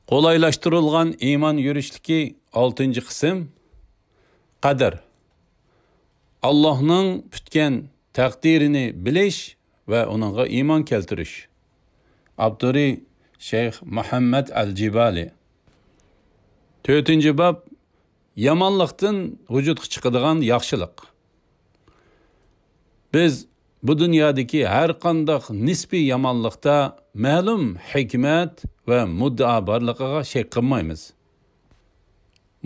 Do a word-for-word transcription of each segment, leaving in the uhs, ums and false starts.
قولايلاشتۇرۇلغان ئىمان يۈرۈشلۈكى ئالتىنچى قىسىم، قەدەر. ئاللاھنىڭ پۈتكەن تەقدىرىنى بىلىش ۋە ئۇنىڭغا ئىمان كەلتۈرۈش. ئاپتورى شەيخ مۇھەممەد ئەل جىبالى. تۆتىنچى باب، يامانلىقتىن ۋۇجۇدقا چىقىدىغان ياخشىلىق. بىز بۇ دۇنيادىكى ھەر قانداق نىسپىي يامانلىقتا مەلۇم ھېكمەت ۋە مۇددىئا بارلىقىغا شەك قىلمايمىز.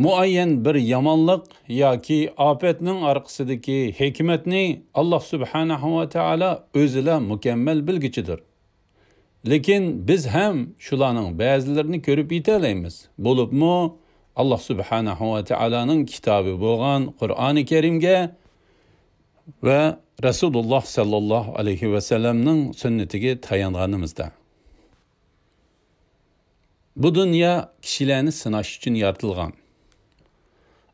مۇئەييەن بىر يامانلىق ياكى ئاپەتنىڭ ئارقىسىدىكى ھېكمەتنى ئاللاھ سۇبھانەھۇ ۋە تائالا ئۆزىلا مۇكەممەل بىلگۈچىدۇر. لېكىن بىز ھەم شۇلارنىڭ بەزىلىرىنى كۆرۈپ يېتەلەيمىز. بولۇپمۇ ئاللاھ سۇبھانەھۇ ۋە تائالانىڭ كىتابى بولغان قۇرئانى كەرىمگە ۋە رەسۇلۇللاھ ساللاللاھۇ ئەلەيھى ۋەسەللەمنىڭ سۈننىتىگە تايانغىنىمىزدا. بۇ دۇنيا كىشىلەرنى سىناش ئۈچۈن يارىتىلغان.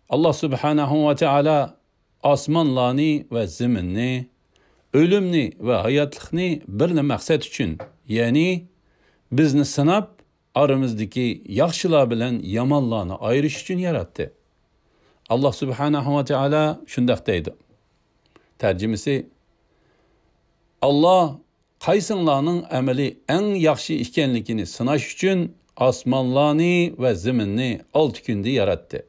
ئاللاھ سۇبھانەھۇ ۋە تائالا ئاسمانلارنى ۋە زېمىننى، ئۆلۈمنى ۋە ھاياتلىقنى بىرلا مەقسەت ئۈچۈن، يەنى بىزنى سىناپ، ئارىمىزدىكى ياخشىلار بىلەن يامانلارنى ئايرىش ئۈچۈن ياراتتى. ئاللاھ سۇبھانەھۇ ۋە تائالا شۇنداق دەيدۇ. تەرجىمىسى، ئاللاھ قايسىڭلارنىڭ ئەمىلى ئەڭ ياخشى ئىكەنلىكىنى سىناش ئۈچۈن ئاسمانلارنى ۋە زېمىننى ئالتە كۈندە ياراتتى.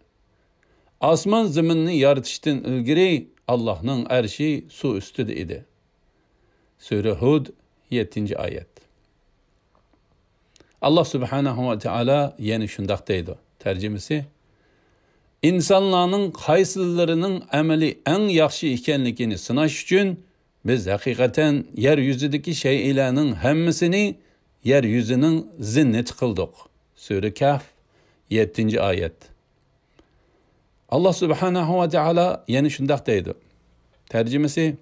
ئاسمان زېمىننى يارىتىشتىن ئىلگىرى ئاللاھنىڭ ئەرشى سۇ ئۈستىدە ئىدى. سۈرە ھۇد، يەتتىنچى ئايەت. ئاللاھ سۇبھانەھۇ ۋە تائالا يەنە شۇنداق دەيدۇ. تەرجىمىسى، ئىنسانلارنىڭ قايسىلىرىنىڭ ئەمىلى ئەڭ ياخشى ئىكەنلىكىنى سىناش ئۈچۈن، بىز ھەقىقەتەن يەر يۈزىدىكى شەيئىلەرنىڭ ھەممىسىنى يەر يۈزىنىڭ زىننىتى قىلدۇق. سۈرە كەھف، يەتتىنچى ئايەت. ئاللاھ سۇبھانەھۇ ۋە تائالا يەنە شۇنداق دەيدۇ. تەرجىمىسى،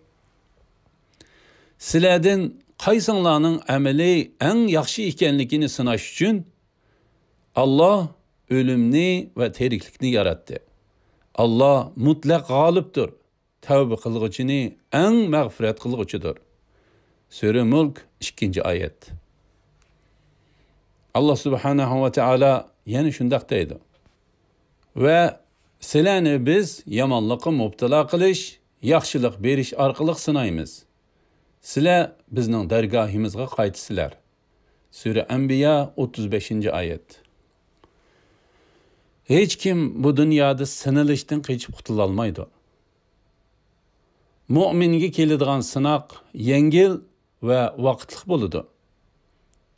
سىلەردىن قايسىڭلارنىڭ ئەمىلى ئەڭ ياخشى ئىكەنلىكىنى سىناش ئۈچۈن، ئاللاھ ئۆلۈمنى ۋە تىرىكلىكنى ياراتتى. ئاللاھ مۇتلەق غالىبتۇر. تەۋبە قىلغۇچىنى ئەڭ مەغپىرەت قىلغۇچىدۇر. سۈرە مۇلك، ئىككىنچى ئايەت. ئاللاھ سۇبھانەھۇ ۋە تائالا يەنە شۇنداق دەيدۇ. ۋە سىلەرنى بىز يامانلىققا مۇپتىلا قىلىش، ياخشىلىق بېرىش ئارقىلىق سىنايمىز. سىلەر بىزنىڭ دەرگاھىمىزغا قايتىسىلەر. سۈرە ئەنبىيا، ئوتتۇز بەشىنچى ئايەت. ھېچكىم بۇ دۇنيادا سىنىلىشتىن قېچىپ قۇتۇلالمايدۇ. مۆمىنگە كېلىدىغان سىناق يەڭگىل ۋە ۋاقىتلىق بولىدۇ.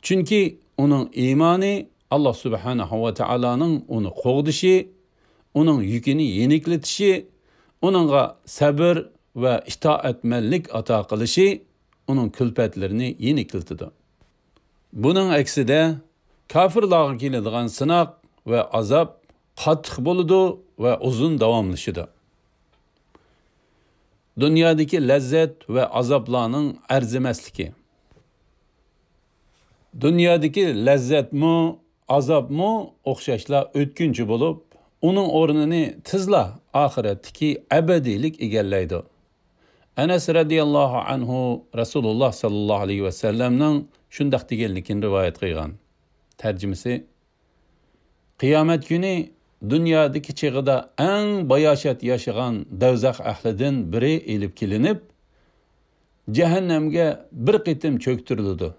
چۈنكى ئۇنىڭ ئىمانى ئاللاھ سۇبھانەھۇ ۋە تائالانىڭ ئۇنى قوغدىشى، ئۇنىڭ يۈكىنى يېنىكلىتىشى، ئۇنىڭغا سەبر ۋە ئىتائەتمەنلىك ئاتا قىلىشى ئۇنىڭ كۈلپەتلىرىنى يېنىكلىتىدۇ. بۇنىڭ ئەكسىدە، كاپىرلارغا كېلىدىغان سىناق ۋە ئازاب قاتتىق بولىدۇ ۋە ئۇزۇن داۋاملىشىدۇ. دۇنيادىكى لەززەت ۋە ئازابلارنىڭ ئەرزىمەسلىكى. دۇنيادىكى لەززەتمۇ، ئازابمۇ ئوخشاشلا ئۆتكۈنچى بولۇپ، ئۇنىڭ ئورنىنى تېزلا ئاخىرەتتىكى ئەبەدىيلىك ئىگىلەيدۇ. ئەنەس رەزىياللاھۇ ئەنھۇ رەسۇلۇللاھ ساللاللاھۇ ئەلەيھى ۋەسەللەمنىڭ شۇنداق دېگەنلىكىنى رىۋايەت قىلغان. تەرجىمىسى، قىيامەت كۈنى دۇنيادىكى چېغىدا ئەڭ باياشات ياشىغان دوزاخ ئەھلىدىن بىرى ئېلىپ كېلىنىپ، جەھەننەمگە بىر قېتىم چۆكتۈرۈلىدۇ.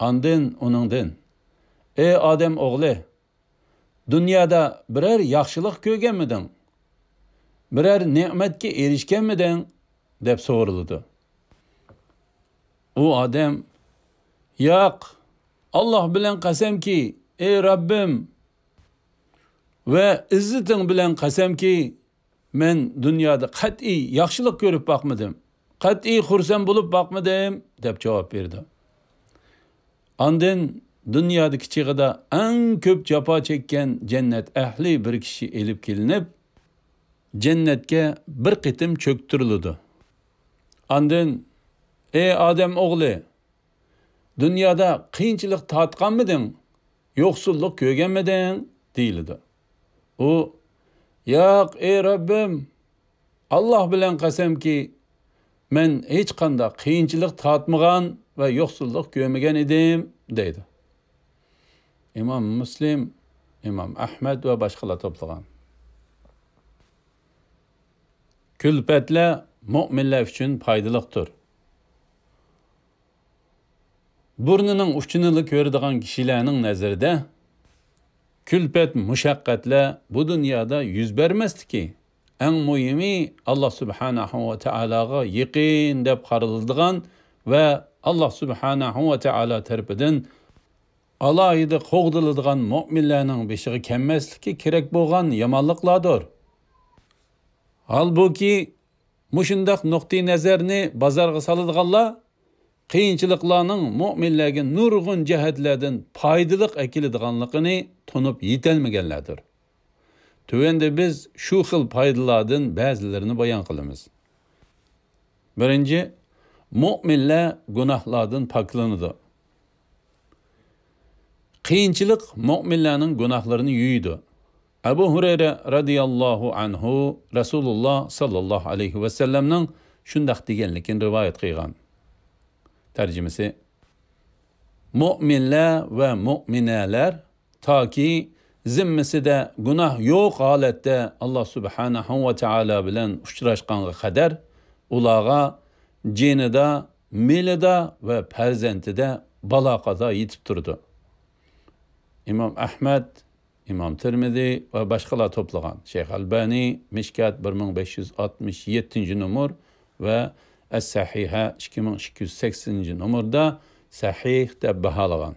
ئاندىن ئۇنىڭدىن، ئەي ئادەم ئوغلى، دۇنيادا بىرەر ياخشىلىق كۆرگەنمىدىڭ؟ بىرەر نېمەتكە ئېرىشكەنمىدىڭ؟ دەپ سورىلىدۇ. ئۇ ئادەم، ياق، ئاللاھ بىلەن قەسەمكى، ئەي رەببىم، ۋە ئىززىتىڭ بىلەن قەسەمكى، مەن دۇنيادا قەتئىي ياخشىلىق كۆرۈپ باقمىدىم، قەتئىي خۇرسەن بولۇپ باقمىدىم، دەپ جاۋاب بېرىدۇ. ئاندىن دۇنيادىكى چېغىدا ئەڭ كۆپ جاپا چەككەن جەننەت ئەھلى بىر كىشى ئېلىپ كېلىنىپ، جەننەتكە بىر قېتىم چۆكتۈرۈلىدۇ. ئاندىن، ئەي ئادەم ئوغلى، دۇنيادا قىيىنچىلىق تارتقانمىدىڭ؟ يوقسۇللۇق كۆرگەنمىدىڭ؟ دېيىلىدۇ. ئۇ، ياق، ئەي رەببىم، ئاللاھ بىلەن قەسەمكى، مەن ھېچقانداق قىيىنچىلىق تارتمىغان ۋە يوقسۇللۇق كۆرمىگەن ئىدىم، دەيدۇ. ئىمام مۇسلىم، ئىمام ئەھمەد ۋە باشقىلار توپلىغان. كۈلپەتلەر مۆمىنلەر ئۈچۈن پايدىلىقتۇر. بۇرنىنىڭ ئۇچىنىلا كۆرىدىغان كىشىلەرنىڭ نەزىرىدە، كۈلپەت، مۇشەققەتلەر بۇ دۇنيادا يۈز بەرمەسلىكى، ئەڭ مۇھىمى، ئاللا سۇبھانەھۇ ۋە تائالاغا يېقىن دەپ قارىلىدىغان ۋە ئاللا سۇبھانەھۇ ۋە تائالا تەرىپىدىن ئالاھىدە قوغدىلىدىغان مۆمىنلەرنىڭ بېشىغا كەلمەسلىكى كېرەك بولغان يامانلىقلاردۇر. ھالبۇكى، مۇشۇنداق نۇقتىئىنەزەرنى بازارغا سالىدىغانلار قىيىنچىلىقلارنىڭ مۆمىنلەرگە نۇرغۇن جەھەتلەردىن پايدىلىق ئەكېلىدىغانلىقىنى تونۇپ يېتەلمىگەنلەردۇر. تۆۋەندە بىز شۇ خىل پايدىلاردىن بەزىلىرىنى بايان قىلىمىز. بىرىنچى، مۆمىنلەر گۇناھلاردىن پاكلىنىدۇ. قىيىنچىلىق مۆمىنلەرنىڭ گۇناھلىرىنى يۇيىدۇ. ئەبۇ ھۇرەيرە رەزىياللاھۇ ئەنھۇ رەسۇلۇللا ساللاللاھۇ ئەلەيھى ۋەسەللەمنىڭ شۇنداق دېگەنلىكىنى رىۋايەت قىلغان. تەرجىمىسى: مۆمىنلەر ۋە مۆمىنەلەر تاكى زىممىسىدە گۇناھ يوق ھالەتتە ئاللا سۇبھانەھۇ ۋە تائالا بىلەن ئۇچراشقانغا قەدەر ئۇلارغا جېنىدا، مېلىدا ۋە پەرزەنتىدە بالا-قازا يېتىپ تۇرىدۇ. ئىمام ئەھمەد، ئىمام تىرمىزى ۋە باشقىلار توپلىغان. شەيخ ئەلبانى، مىشكات، بىر مىڭ بەش يۈز ئاتمىش يەتتىنچى نومۇر ۋە ئەس-سەھىھە، ئىككى مىڭ ئىككى يۈز سەكسىنىنچى نومۇردا سەھىھ دەپ باھالىغان.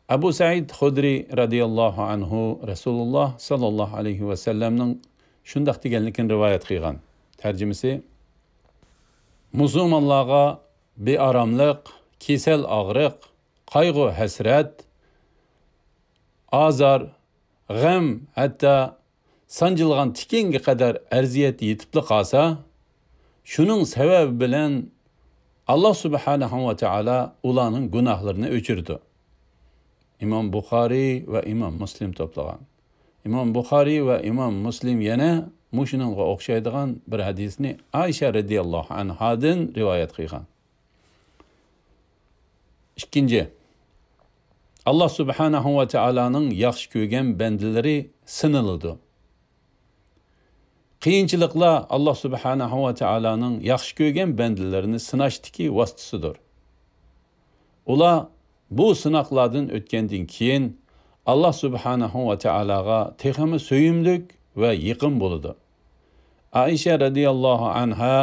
ئەبۇ سەئىد خۇدرى رەزىياللاھۇ ئەنھۇ رەسۇلۇللا ساللاللاھۇ ئەلەيھى ۋەسەللەمنىڭ شۇنداق دېگەنلىكىنى رىۋايەت قىلغان. تەرجىمىسى: مۇسۇلمانلارغا بىئاراملىق، كېسەل، ئاغرىق، قايغۇ-ھەسرەت، ئازار، غەم، ھەتتا سانجىلغان تىكەنگە قەدەر ئەزىيەت يېتىپلا قالسا، شۇنىڭ سەۋەبى بىلەن ئاللا سۇبھانەھۇ ۋە تائالا ئۇلارنىڭ گۇناھلىرىنى ئۆچۈرىدۇ. ئىمام بۇخارىي ۋە ئىمام مۇسلىم توپلىغان. ئىمام بۇخارىي ۋە ئىمام مۇسلىم يەنە مۇشۇنىڭغا ئوخشايدىغان بىر ھەدىسنى ئائىشە رەزىياللاھۇ ئەنھادىن رىۋايەت قىلغان. ئىككىنچى، ئاللا سۇبھانەھۇ ۋە تائالانىڭ ياخشى كۆرگەن بەندىلىرى سىنىلىدۇ. قىيىنچىلىقلار ئاللا سۇبھانەھۇ ۋە تائالانىڭ ياخشى كۆرگەن بەندىلىرىنى سىناشتىكى ۋاسىتىسىدۇر. ئۇلار بۇ سىناقلاردىن ئۆتكەندىن كېيىن، ئاللا سۇبھانەھۇ ۋە تائالاغا تېخىمۇ سۆيۈملۈك ۋە يېقىن بولىدۇ. ئائىشە رەزىياللاھۇ ئەنھا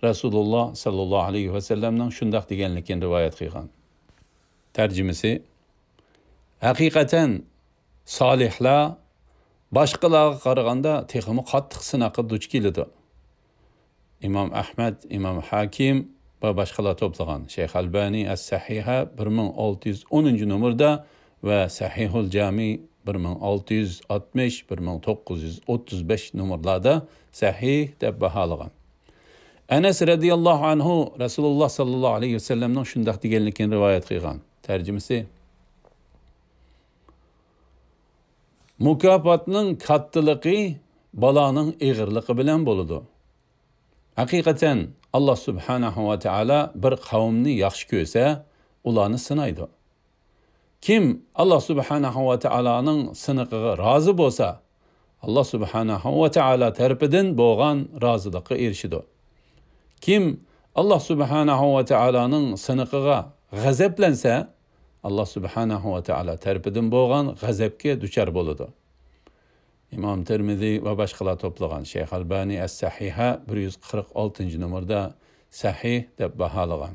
رەسۇلۇللا ساللاللاھۇ ئەلەيھى ۋەسەللەمنىڭ شۇنداق دېگەنلىكىنى رىۋايەت قىلغان. تەرجىمىسى: ھەقىقەتەن، سالىھلار باشقىلارغا قارىغاندا تېخىمۇ قاتتىق سىناققا دۇچ كېلىدۇ. ئىمام ئەھمەد، ئىمام ھاكىم ۋە باشقىلار توپلىغان. شەيخ ئەلبانى ئەس-سەھىھە بىر مىڭ ئالتە يۈز ئونىنچى نومۇردا ۋە سەھىھۇل جامى بىر مىڭ ئالتە يۈز ئاتمىش، بىر مىڭ توققۇز يۈز ئوتتۇز بەش نومۇرلاردا سەھىھ دەپ باھالىغان. ئەنەس رەزىياللاھۇ ئەنھۇ رەسۇلۇللا ساللاللاھۇ ئەلەيھى ۋەسەللەمنىڭ شۇنداق دېگەنلىكىنى رىۋايەت قىلغان. تەرجىمىسى: مۇكاپاتنىڭ كاتتىلىقى بالانىڭ ئېغىرلىقى بىلەن بولىدۇ. ھەقىقەتەن، ئاللا سۇبھانەھۇ ۋە تائالا بىر قەۋمنى ياخشى كۆرسە، ئۇلارنى سىنايدۇ. كىم ئاللا سۇبھانەھۇ ۋە تائالانىڭ سىنىقىغا رازى بولسا، ئاللا سۇبھانەھۇ ۋە تائالا تەرىپىدىن بولغان رازىلىققا ئېرىشىدۇ. كىم ئاللا سۇبھانەھۇ ۋە تائالانىڭ سىنىقىغا غەزەپلەنسە، ئاللا سۇبھانەھۇ ۋە تائالا تەرىپىدىن بولغان غەزەپكە دۇچار بولىدۇ. ئىمام تىرمىزى ۋە باشقىلار توپلىغان. شەيخ ئەلبانى ئەس-سەھىھە بىر يۈز قىرىق ئالتىنچى نومۇردا سەھىھ دەپ باھالىغان.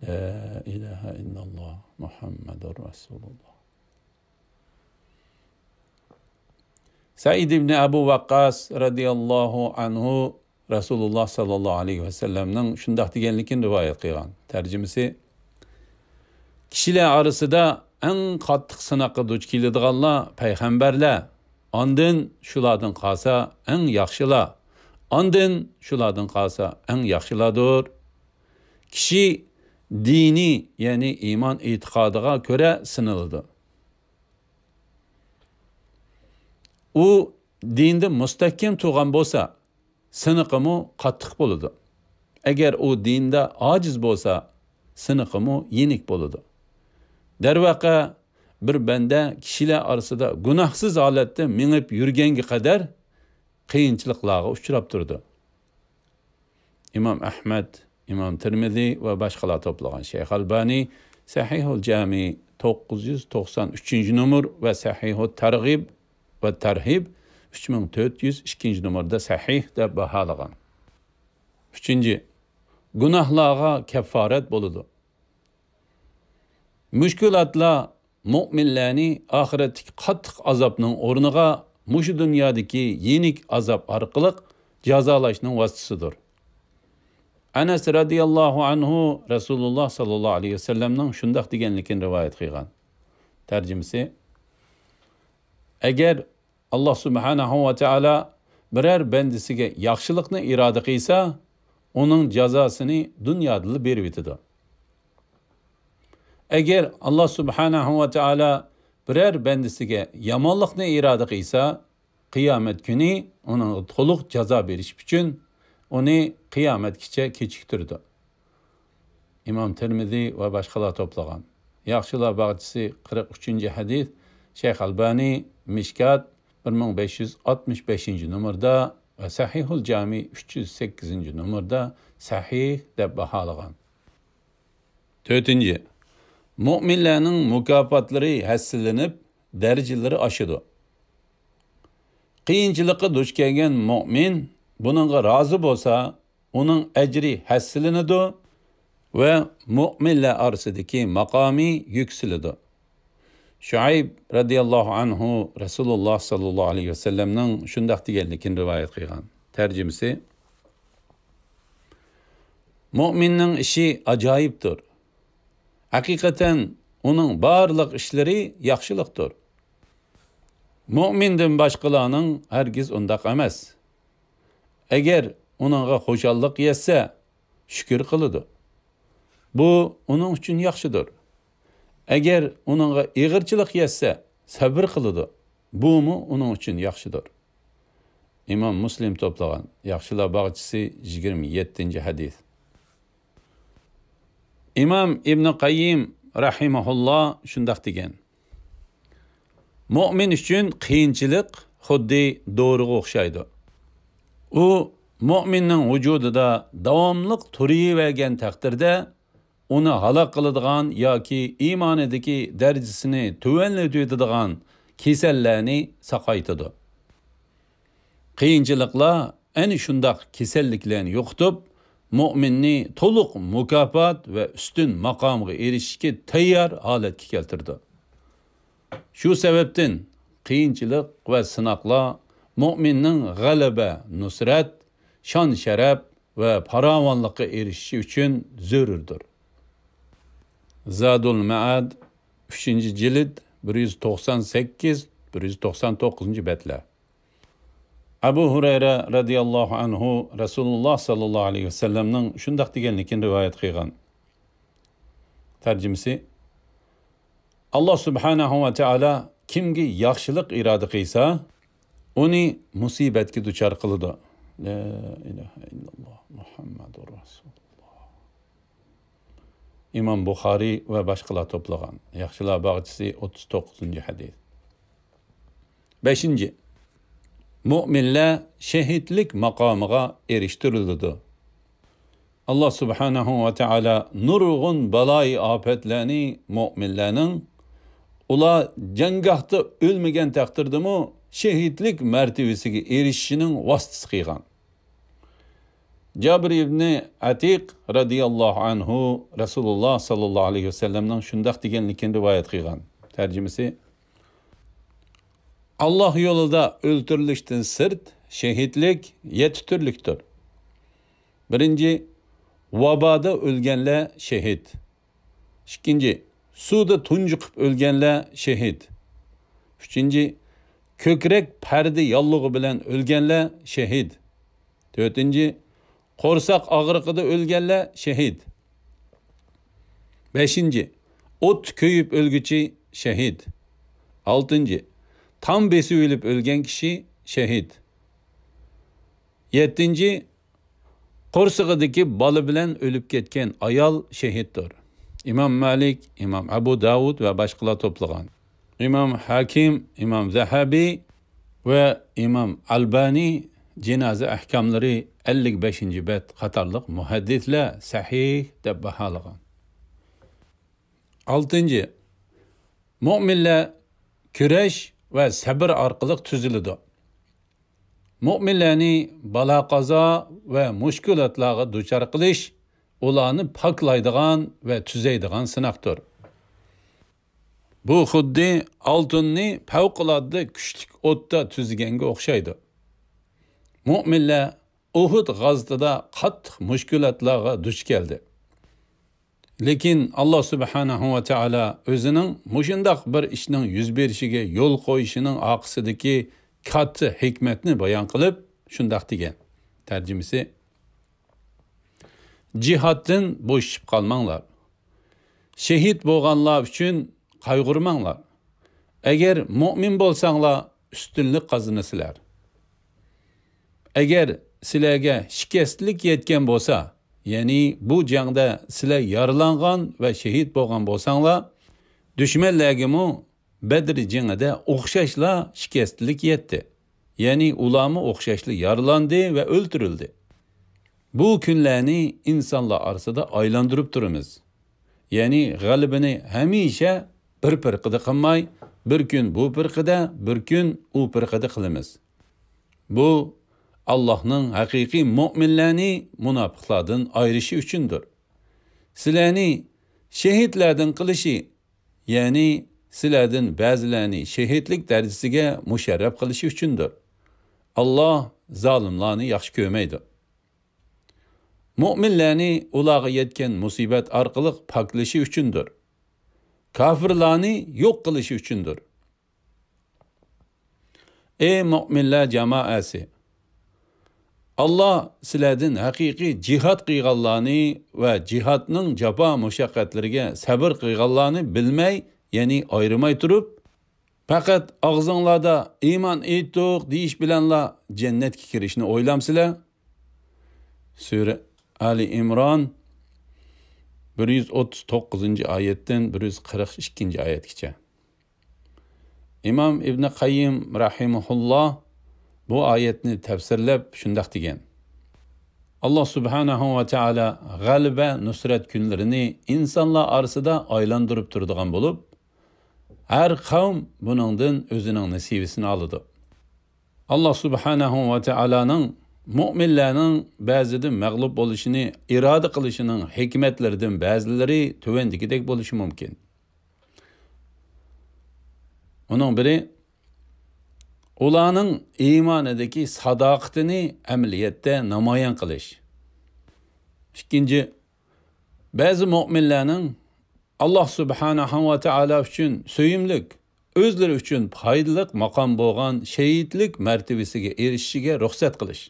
لا ئىلاھە ئىللاللا مۇھەممەدۇر رەسۇلۇللا. سەئىد ئىبنى ئەبۇ ۋەققاس رەزىياللاھۇ ئەنھۇ رەسۇلۇللا ساللاللاھۇ ئەلەيھى ۋەسەللەمنىڭ شۇنداق دېگەنلىكىنى رىۋايەت قىلغان. تەرجىمىسى: كىشىلەر ئارىسىدا ئەڭ قاتتىق سىناققا دۇچ كېلىدىغانلار پەيغەمبەرلەر، ئاندىن شۇلاردىن قالسا ئەڭ ياخشىلار، ئاندىن شۇلاردىن قالسا ئەڭ ياخشىلاردۇر. كىشى دىنى، يەنى ئىمان ئېتىقادىغا كۆرە سىنىلىدۇ. ئۇ دىندا مۇستەھكەم تۇرغان بولسا، سىنىقىمۇ قاتتىق بولىدۇ. ئەگەر ئۇ دىندا ئاجىز بولسا، سىنىقىمۇ يېنىك بولىدۇ. دەرۋەقە، بىر بەندە كىشىلەر ئارىسىدا گۇناھسىز ھالەتتە مېڭىپ يۈرگەنگە قەدەر قىيىنچىلىقلارغا ئۇچراپ تۇرىدۇ. ئىمام ئەھمەد، ئىمام تىرمىزى ۋە باشقىلار توپلىغان. شەيخ ئەلبانى سەھىھۇل جامى توققۇز يۈز توقسان ئۈچىنچى نومۇر ۋە سەھىھۇت تەرغىب ۋە تەرھىب ئۈچ مىڭ تۆت يۈز ئىككىنچى نومۇردا سەھىھ دەپ باھالىغان. ئۈچىنچى، گۇناھلارغا كەففارەت بولىدۇ. مۈشكۈلاتلار مۆمىنلەرنى ئاخىرەتتىكى قاتتىق ئازابنىڭ ئورنىغا مۇشۇ دۇنيادىكى يېنىك ئازاب ئارقىلىق جازالاشنىڭ ۋاسىتىسىدۇر. ئەنەس رەزىياللاھۇ ئەنھۇ رەسۇلۇللاھ ساللاللاھۇ ئەلەيھى ۋەسەللەمنىڭ شۇنداق دېگەنلىكىنى رىۋايەت قىلغان. تەرجىمىسى، ئەگەر ئاللاھ سۇبھانەھۇ ۋە تائالا بىرەر بەندىسىگە ياخشىلىقنى ئىرادە قىلسا، ئۇنىڭ جازاسىنى دۇنيادىلا بېرىۋېتىدۇ. ئەگەر ئاللاھ سۇبھانەھۇ ۋە تائالا بىرەر بەندىسىگە يامانلىقنى ئىرادە قىلسا، قىيامەت كۈنى ئۇنىڭغا تولۇق جازا بېرىش ئۈچۈن ئۇنى قىيامەتكىچە كېچىكتۈرىدۇ. ئىمام تىرمىزى ۋە باشقىلار توپلىغان. ياخشىلار باغچىسى، قىرىق ئۈچىنچى ھەدىس، شەيخ ئەلبانى، مىشكات، بىر مىڭ بەش يۈز ئاتمىش بەشىنچى نومۇردا ۋە سەھىھۇل جامى ئۈچ يۈز سەككىزىنچى نومۇردا سەھىھ دەپ باھالىغان. تۆتىنچى، مۆمىنلەرنىڭ مۇكاپاتلىرى ھەسسىلىنىپ، دەرىجىلىرى ئاشىدۇ. قىيىنچىلىققا دۇچ كەلگەن مۆمىن بۇنىڭغا رازى بولسا، ئۇنىڭ ئەجرى ھەسسىلىنىدۇ ۋە مۆمىنلەر ئارىسىدىكى ماقامى يۈكسىلىدۇ. شۇئەيب رەزىياللاھۇ ئەنھۇ رەسۇلۇللاھ ساللاللاھۇ ئەلەيھى ۋەسەللەمنىڭ شۇنداق دېگەنلىكىنى رىۋايەت قىلغان. تەرجىمىسى، مۆمىننىڭ ئىشى ئاجايىپتۇر. ھەقىقەتەن ئۇنىڭ بارلىق ئىشلىرى ياخشىلىقتۇر. مۆمىندىن باشقىلارنىڭ ھەرگىز ئۇنداق ئەمەس. ئەگەر ئۇنىڭغا خۇشاللىق يەتسە، شۈكۈر قىلىدۇ. بۇ ئۇنىڭ ئۈچۈن ياخشىدۇر. ئەگەر ئۇنىڭغا ئېغىرچىلىق يەتسە، سەۋر قىلىدۇ. بۇمۇ ئۇنىڭ ئۈچۈن ياخشىدۇر. ئىمام مۇسلىم توپلىغان. ياخشىلار باغچىسى، يىگىرمە يەتتىنچى ھەدىس. ئىمام ئىبنى قەييىم رەھىمەھۇللا شۇنداق دېگەن: مۆمىن ئۈچۈن قىيىنچىلىق خۇددى دورىغا ئوخشايدۇ. ئۇ مۆمىننىڭ ۋۇجۇدىدا داۋاملىق تۇرۇۋەرگەن تەقدىردە، ئۇنى ھالاك قىلىدىغان ياكى ئىمانىدىكى دەرىجىسىنى تۆۋەنلىتىۋېتىدىغان كېسەللەرنى ساقايتىدۇ. قىيىنچىلىقلار ئەنە شۇنداق كېسەللىكلەرنى يوقىتىپ، مۆمىننى تولۇق مۇكاپات ۋە ئۈستۈن ماقامغا ئېرىشىشكە تەييار ھالەتكە كەلتۈرىدۇ. شۇ سەۋەبتىن قىيىنچىلىق ۋە سىناقلار مۆمىننىڭ غەلىبە، نۇسرەت، شان-شەرەپ ۋە پاراۋانلىققا ئېرىشىشى ئۈچۈن زۆرۈردۇر. زادۇل مەئاد، ئۈچىنچى جىلد، بىر يۈز توقسان سەككىز، بىر يۈز توقسان توققۇزىنچى بەتلەر. ئەبۇ ھۇرەيرە رەزىياللاھۇ ئەنھۇ رەسۇلۇللاھ ساللاللاھۇ ئەلەيھى ۋەسەللەمنىڭ شۇنداق دېگەنلىكىنى رىۋايەت قىلغان. تەرجىمىسى، ئاللاھ سۇبھانەھۇ ۋە تائالا كىمگە ياخشىلىق ئىرادە قىلسا، ئۇنى مۇسىبەتكە دۇچار قىلىدۇ. لا ئىلاھە ئىللاللاھ، مۇھەممەدۇر رەسۇلۇللاھ. ئىمام بۇخارىي ۋە باشقىلار توپلىغان. ياخشىلار باغچىسى، ئوتتۇز توققۇزىنچى ھەدىس. بەشىنچى، مۆمىنلەر شېھىتلىك ماقامىغا ئېرىشتۈرۈلىدۇ. ئاللاھ سۇبھانەھۇ ۋە تائالا نۇرغۇن بالايىئاپەتلەرنى مۆمىنلەرنىڭ، ئۇلار جەڭگاھتا ئۆلمىگەن تەقدىردىمۇ، شېھىتلىك مەرتىۋىسىگە ئېرىشىشىنىڭ ۋاسىتىسى قىلغان. جابىر ئىبنى ئەتىق رەزىياللاھۇ ئەنھۇ رەسۇلۇللاھ ساللاللاھۇ ئەلەيھى ۋەسەللەمنىڭ شۇنداق دېگەنلىكىنى رىۋايەت قىلغان. تەرجىمىسى، ئاللاھ يولىدا ئۆلتۈرۈلۈشتىن سىرت شېھىتلىك يەتتە تۈرلۈكتۇر. بىرىنچى، ۋابادا ئۆلگەنلەر شېھىت. ئىككىنچى، سۇدا تۇنجۇقۇپ ئۆلگەنلەر شېھىت. ئۈچىنچى، كۆكرەك پەردە ياللۇغى بىلەن ئۆلگەنلەر شېھىت. تۆتىنچى، قورساق ئاغرىقىدا ئۆلگەنلەر شېھىت. بەشىنچى، ئوتتا كۆيۈپ ئۆلگۈچى شېھىت. ئالتىنچى، تام بېسىۋېلىپ ئۆلگەن كىشى شېھىت. يەتتىنچى، قورسىقىدىكى بالا بىلەن ئۆلۈپ كەتكەن ئايال شېھىتتۇر. ئىمام مالىك، ئىمام ئەبۇ داۋۇد ۋە باشقىلار توپلىغان. ئىمام ھاكىم، ئىمام زەھەبى ۋە ئىمام ئەلبانى جىنازا ئەھكاملىرى ئەللىك بەشىنچى بەت قاتارلىق مۇھەددىسلەر سەھىھ دەپ باھالىغان. ئالتىنچى، مۆمىنلەر كۈرەش ۋە سەبر ئارقىلىق تۈزۈلىدۇ. مۆمىنلەرنى بالا-قازا ۋە مۈشكۈلاتلارغا دۇچار قىلىش ئۇلارنى پاكلايدىغان ۋە تۈزەيدىغان سىناقتۇر. بۇ خۇددى ئالتۇننى پەۋقۇلئاددە كۈچلۈك ئوتتا تۈزگەنگە ئوخشايدۇ. مۆمىنلەر ئۇھۇد غازىتىدا قاتتىق مۈشكۈلاتلارغا دۇچ كەلدى. لېكىن ئاللا سۇبھانەھۇ ۋە تائالا ئۆزىنىڭ مۇشۇنداق بىر ئىشنىڭ يۈز بېرىشىگە يول قويۇشىنىڭ ئارقىسىدىكى كاتتا ھېكمەتنى بايان قىلىپ، شۇنداق دېگەن. تەرجىمىسى: جىھادتىن بوشىشىپ قالماڭلار. شېھىت بولغانلار ئۈچۈن قايغۇرماڭلار. ئەگەر مۆمىن بولساڭلار، ئۈستۈنلۈك قازىنىسىلەر. ئەگەر سىلەرگە شىكەستلىك يەتكەن بولسا، يەنى بۇ جەڭدە سىلەر يارىلانغان ۋە شېھىت بولغان بولساڭلار، دۈشمەنلەرگىمۇ بەدر جېڭىدە ئوخشاشلا شىكەستلىك يەتتى. يەنى ئۇلارمۇ ئوخشاشلا يارىلاندى ۋە ئۆلتۈرۈلدى. بۇ كۈنلەرنى ئىنسانلار ئارىسىدا ئايلاندۇرۇپ تۇرىمىز. يەنى غەلىبىنى ھەمىشە بىر پىرقىدە قىلماي، بىر كۈن بۇ پىرقىدە، بىر كۈن ئۇ پىرقىدە قىلىمىز. بۇ، ئاللاھنىڭ ھەقىقىي مۆمىنلەرنى مۇناپىقلاردىن ئايرىشى ئۈچۈندۇر. سىلەرنى شېھىتلەردىن قىلىشى، يەنى سىلەردىن بەزىلەرنى شېھىتلىك دەرىجىسىگە مۇشەررەپ قىلىشى ئۈچۈندۇر. ئاللاھ زالىملارنى ياخشى كۆرمەيدۇ. مۆمىنلەرنى ئۇلارغا يەتكەن مۇسىبەت ئارقىلىق پاكلىشى ئۈچۈندۇر. كاپىرلارنى يوق قىلىشى ئۈچۈندۇر. ئەي مۆمىنلەر جامائەسى! ئاللاھ سىلەردىن ھەقىقىي جىھاد قىلغانلارنى ۋە جىھادنىڭ جاپا مۇشەققەتلىرىگە سەبر قىلغانلارنى بىلمەي، يەنى ئايرىماي تۇرۇپ، پەقەت ئاغزىڭلاردا ئىمان ئېيتتۇق دېيىش بىلەنلا جەننەتكە كىرىشنى ئويلامسىلەر؟ سۈرە ئالى ئىمران، بىر يۈز ئوتتۇز توققۇزىنچى ئايەتتىن بىر يۈز قىرىق ئىككىنچى ئايەتكىچە. ئىمام ئىبنى قەييىم رەھىمەھۇللاھ بۇ ئايەتنى تەپسىرلەپ شۇنداق دېگەن: ئاللاھ سۇبھانەھۇ ۋە تائالا غەلىبە، نۇسرەت كۈنلىرىنى ئىنسانلار ئارىسىدا ئايلاندۇرۇپ تۇرىدىغان بولۇپ، ھەر قەۋم بۇنىڭدىن ئۆزىنىڭ نېسىۋىسىنى ئالىدۇ. ئاللاھ سۇبھانەھۇ ۋە تائالانىڭ مۆمىنلەرنىڭ بەزىدە مەغلۇپ بولۇشىنى ئىرادە قىلىشىنىڭ ھېكمەتلىرىدىن بەزىلىرى تۆۋەندىكىدەك بولۇشى مۇمكىن. ئۇنىڭ بىرى، ئۇلارنىڭ ئىمانىدىكى ساداقىتىنى ئەمەلىيەتتە نامايان قىلىش. ئىككىنچى، بەزى مۆمىنلەرنىڭ ئاللاھ سۇبھانەھۇ ۋە تائالا ئۈچۈن سۆيۈملۈك، ئۆزلىرى ئۈچۈن پايدىلىق ماقام بولغان شېھىتلىك مەرتىۋىسىگە ئېرىشىشىگە رۇخسەت قىلىش.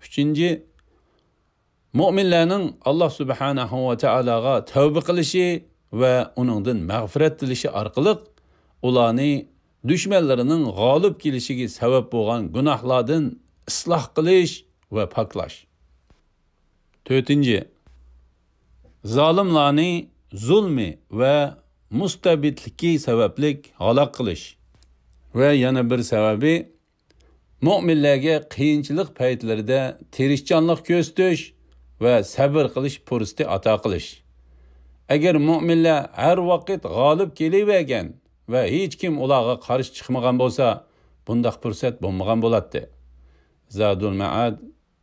ئۈچىنچى، مۆمىنلەرنىڭ ئاللاھ سۇبھانەھۇ ۋە تائالاغا تەۋبە قىلىشى ۋە ئۇنىڭدىن مەغپىرەت تىلىشى ئارقىلىق ئۇلارنى دۈشمەنلىرىنىڭ غالىب كېلىشىگە سەۋەب بولغان گۇناھلاردىن ئىسلاھ قىلىش ۋە پاكلاش. تۆتىنچى، زالىملارنى زۇلمى ۋە مۇستەبىتلىكى سەۋەبلىك ھالاك قىلىش. ۋە يەنە بىر سەۋەبى، مۆمىنلەرگە قىيىنچىلىق پەيتلىرىدە تىرىشچانلىق كۆرسىتىش ۋە سەبر قىلىش پۇرسىتى ئاتا قىلىش. ئەگەر مۆمىنلەر ھەر ۋاقىت غالىب كېلىۋەرگەن ۋە ھېچكىم ئۇلارغا قارشى چىقمىغان بولسا، بۇنداق پۇرسەت بولمىغان بولاتتى. زادۇل مەئاد،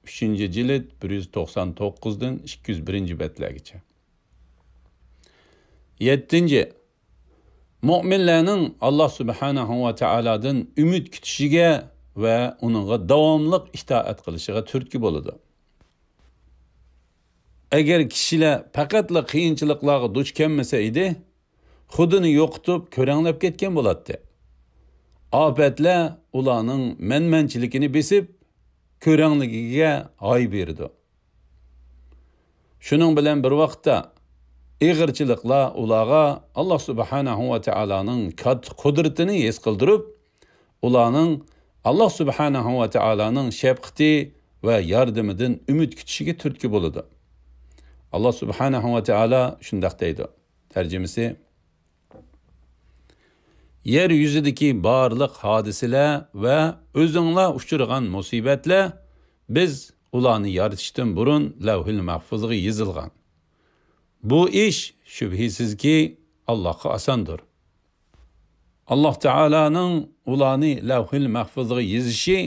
ئۈچىنچى جىلد، بىر يۈز توقسان توققۇزدىن ئىككى يۈز بىرىنچى بەتلەرگىچە. يەتتىنچى، مۆمىنلەرنىڭ ئاللاھ سۇبھانەھۇ ۋە تائالادىن ئۈمىد كۈتۈشىگە ۋە ئۇنىڭغا داۋاملىق ئىتائەت قىلىشىغا تۈرتكە بولىدۇ. ئەگەر كىشىلەر پەقەتلا قىيىنچىلىقلارغا دۇچ كەلمىسە ئىدى، خۇدىنى يوقىتىپ، كۆرەڭلەپ كەتكەن بولاتتى. ئاپەتلەر ئۇلارنىڭ مەنمەنچىلىكىنى بېسىپ، كۆرەڭلىكىگە ھاي بېرىدۇ. شۇنىڭ بىلەن بىر ۋاقىتتا، ئېغىرچىلىقلار ئۇلارغا ئاللاھ سۇبھانەھۇ ۋە تائالانىڭ كاتتا قۇدرىتىنى ھېس قىلدۇرۇپ، ئۇلارنىڭ ئاللاھ سۇبھانەھۇ ۋە تائالانىڭ شەپقىتى ۋە ياردىمىدىن ئۈمىد كۈتۈشىگە تۈرتكە بولىدۇ. ئاللاھ سۇبھانەھۇ ۋە تائالا شۇنداق دەيدۇ. تەرجىمىسى: يەر يۈزىدىكى بارلىق ھادىسىلەر ۋە ئۆزۈڭلار ئۇچرىغان مۇسىبەتلەر بىز ئۇلارنى يارىتىشتىن بۇرۇن لەۋھىل مەھفۇزغا يېزىلغان. بۇ ئىش شۈبھىسىزكى ئاللاھقا ئاساندۇر. ئاللاھ تائالانىڭ ئۇلارنى لەۋھىل مەھفۇزغا يېزىشى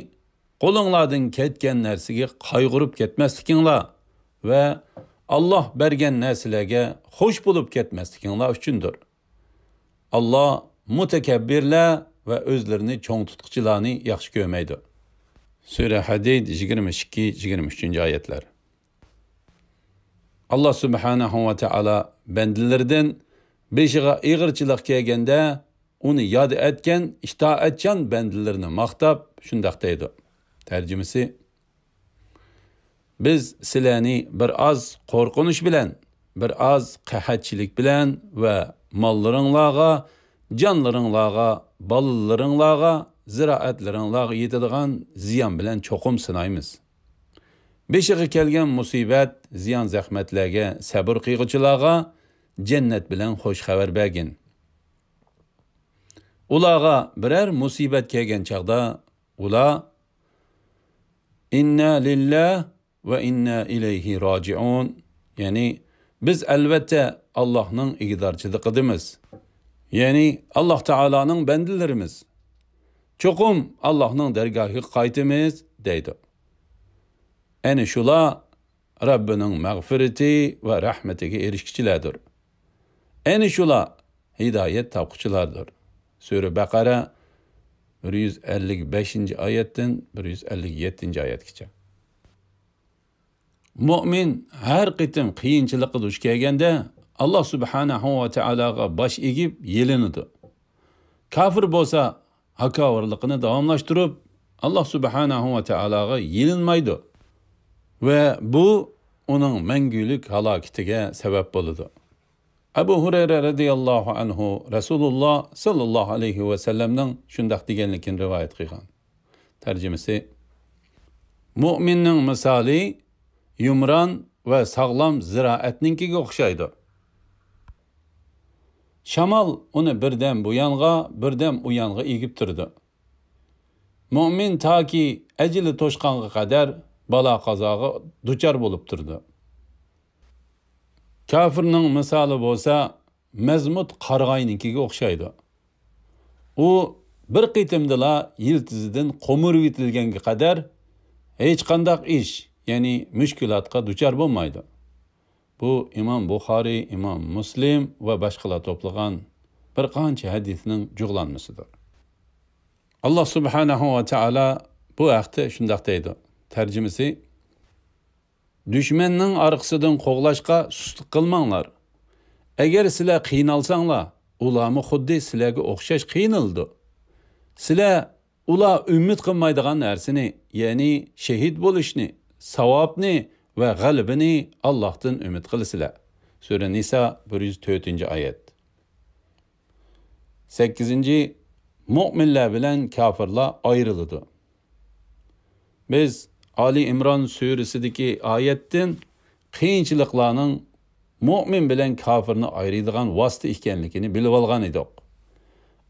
قولۇڭلاردىن كەتكەن نەرسىگە قايغۇرۇپ كەتمەسلىكىڭلار ۋە ئاللاھ بەرگەن نەرسىلەرگە خوش بولۇپ كەتمەسلىكىڭلار ئۈچۈندۇر. ئاللاھ مۇتەكەببىرلەر ۋە ئۆزلىرىنى چوڭ تۇتقۇچىلارنى ياخشى كۆرمەيدۇ. سۈرە ھەدىد، يىگىرمە ئىككى، يىگىرمە ئۈچىنچى ئايەتلەر. ئاللاھ سۇبھانەھۇ ۋە تائالا بەندىلىرىدىن بېشىغا ئېغىرچىلىق كەلگەندە ئۇنى ياد ئەتكەن ئىتائەتچان بەندىلىرىنى ماختاپ شۇنداق دەيدۇ. تەرجىمىسى: بىز سىلەرنى بىر ئاز قورقۇنچ بىلەن، بىر ئاز قەھەتچىلىك بىلەن ۋە ماللىرىڭلارغا، جانلىرىڭلارغا، بالىلىرىڭلارغا، زىرائەتلىرىڭلارغا يېتىدىغان زىيان بىلەن چوقۇم سىنايمىز. بېشىغا كەلگەن مۇسىبەت، زىيان-زەخمەتلەرگە سەبرى قىلغۇچىلارغا جەننەت بىلەن خوش خەۋەر بەرگىن. ئۇلارغا بىرەر مۇسىبەت كەلگەن چاغدا ئۇلار: «ئىننا لىللاھ ۋە ئىننا ئىلەيھى راجىئۇن»، يەنى «بىز ئەلۋەتتە ئاللاھنىڭ ئىگىدارچىلىقىدىمىز»، يەنى ئاللاھ تائالانىڭ بەندىلىرىمىز، «چوقۇم ئاللاھنىڭ دەرگاھىغا قايتىمىز» دەيدۇ. ئەنە شۇلار رەببىنىڭ مەغپىرىتى ۋە رەھمىتىگە ئېرىشكۈچىلەردۇر. ئەنە شۇلار ھىدايەت تاپقۇچىلاردۇر. سۈرە بەقەرە، بىر يۈز ئەللىك بەشىنچى ئايەتتىن بىر يۈز ئەللىك يەتتىنچى ئايەتكىچە. مۆمىن ھەر قېتىم قىيىنچىلىققا دۇچ كەلگەندە، ئاللاھ سۇبھانەھۇ ۋە تائالاغا باش ئېگىپ يېلىنىدۇ. كاپىر بولسا ھاكاۋۇرلۇقىنى داۋاملاشتۇرۇپ، ئاللاھ سۇبھانەھۇ ۋە تائالاغا يېلىنمايدۇ ۋە بۇ ئۇنىڭ مەڭگۈلۈك ھالاكىتىگە سەۋەب بولىدۇ. ئەبۇ ھۇرەيرە رەزىياللاھۇ ئەنھۇ رەسۇلۇللاھ ساللاللاھۇ ئەلەيھى ۋەسەللەمنىڭ شۇنداق دېگەنلىكىنى رىۋايەت قىلغان. تەرجىمىسى: مۆمىننىڭ مىسالى يۇمران ۋە ساغلام زىرائەتنىڭكىگە ئوخشايدۇ. شامال ئۇنى بىردەم بۇ يانغا، بىردەم ئۇ يانغا ئېگىپ تۇرىدۇ. مۆمىن تاكى ئەجىلى توشقانغا قەدەر بالا-قازاغا دۇچار بولۇپ تۇرىدۇ. كاپىرنىڭ مىسالى بولسا مەزمۇت قارىغاينىڭكىگە ئوخشايدۇ. ئۇ بىر قېتىمدىلا يىلتىزىدىن قومۇرۇۋېتىلگەنگە قەدەر ھېچقانداق ئىش، يەنى مۈشكۈلاتقا دۇچار بولمايدۇ. بۇ ئىمام بۇخارىي، ئىمام مۇسلىم ۋە باشقىلار توپلىغان بىر قانچە ھەدىسنىڭ جۇغلانمىسىدۇر. ئاللاھ سۇبھانەھۇ ۋە تائالا بۇ ھەقتە شۇنداق دەيدۇ. تەرجىمىسى: دۈشمەننىڭ ئارقىسىدىن قوغلاشقا سۇسلۇق قىلماڭلار. ئەگەر سىلەر قىينالساڭلار، ئۇلارمۇ خۇددى سىلەرگە ئوخشاش قىينىلىدۇ. سىلەر ئۇلار ئۈمىد قىلمايدىغان نەرسىنى، يەنى شېھىت بولۇشنى، ساۋابنى ۋە غەلىبىنى ئاللاھتىن ئۈمىد قىلىسىلەر. سۈرە نىسا، بىر يۈز تۆتىنچى ئايەت. سەككىزىنچى، مۆمىنلەر بىلەن كاپىرلار ئايرىلىدۇ. بىز ئالى ئىمران سۈرىسىدىكى ئايەتتىن قىيىنچىلىقلارنىڭ مۆمىن بىلەن كاپىرنى ئايرىيدىغان ۋاسىتە ئىكەنلىكىنى بىلىۋالغان ئىدۇق.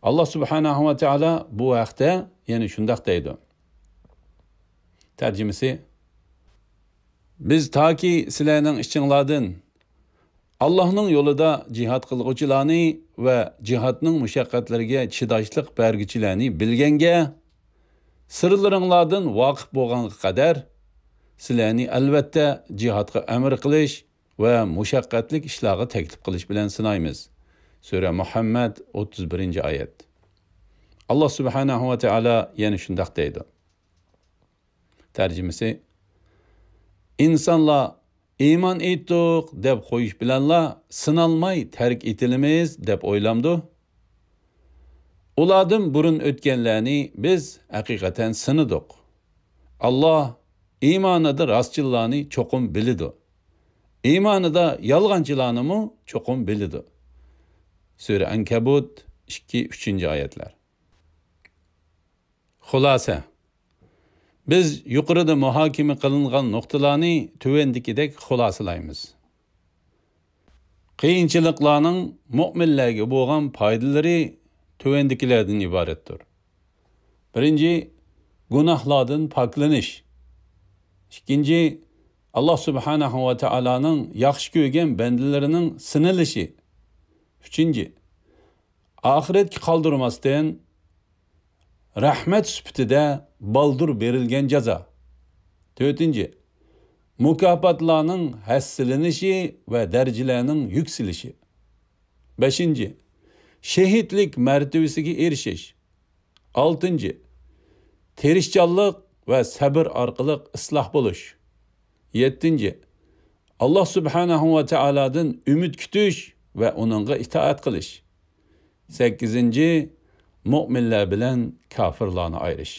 ئاللاھ سۇبھانەھۇ ۋە تائالا بۇ ھەقتە يەنە شۇنداق دەيدۇ. تەرجىمىسى: بىز تاكى سىلەرنىڭ ئىچىڭلاردىن ئاللاھنىڭ يولىدا جىھاد قىلغۇچىلارنى ۋە جىھادنىڭ مۇشەققەتلىرىگە چىداشلىق بەرگۈچىلەرنى بىلگەنگە، سىرلىرىڭلاردىن ۋاقىپ بولغانغا قەدەر، سىلەرنى ئەلۋەتتە جىھادقا ئەمر قىلىش ۋە مۇشەققەتلىك ئىشلارغا تەكلىپ قىلىش بىلەن سىنايمىز. سۈرە مۇھەممەد، ئوتتۇز بىرىنچى ئايەت. ئاللاھ سۇبھانەھۇ ۋە تائالا يەنە شۇنداق دەيدۇ. تەرجىمىسى: ئىنسانلار ئىمان ئېيتتۇق دەپ قويۇش بىلەنلا سىنالماي تەرك ئېتىلىمىز دەپ ئويلامدۇ؟ ئۇلاردىن بۇرۇن ئۆتكەنلەرنى بىز ھەقىقەتەن سىنىدۇق. ئاللاھ ئىمانىدا راستچىللارنى چوقۇم بىلىدۇ. ئىمانىدا يالغانچىلارنىمۇ چوقۇم بىلىدۇ. سۈرە ئەنكەبۇت، ئىككى، ئۈچىنچى ئايەتلەر. خۇلاسە. بىز يۇقىرىدا مۇھاكىمە قىلىنغان نۇقتىلارنى تۆۋەندىكىدەك خۇلاسىلايمىز. قىيىنچىلىقلارنىڭ مۆمىنلەرگە بولغان پايدىلىرى تۆۋەندىكىلەردىن ئىبارەتتۇر. بىرىنچى، گۇناھلاردىن پاكلىنىش. ئىككىنچى، ئاللا سۇبھانەھۇ ۋە تائالانىڭ ياخشى كۆرگەن بەندىلىرىنىڭ سىنىلىشى. ئۈچىنچى، ئاخىرەتكە قالدۇرماستىن، رەھمەت سۈپىتىدە بالدۇر بېرىلگەن جازا. تۆتىنچى، مۇكاپاتلارنىڭ ھەسسىلىنىشى ۋە دەرىجىلەرنىڭ يۈكسىلىشى. بەشىنچى، شېھىتلىك مەرتىۋىسىگە ئېرىشىش. ئالتىنچى، تىرىشچانلىق ۋە سەبر ئارقىلىق ئىسلاھ بولۇش. يەتتىنچى، ئاللا سۇبھانەھۇ ۋە تائالادىن ئۈمىد كۈتۈش ۋە ئۇنىڭغا ئىتائەت قىلىش. سەككىزىنچى، مۆمىنلەر بىلەن كاپىرلارنى ئايرىش.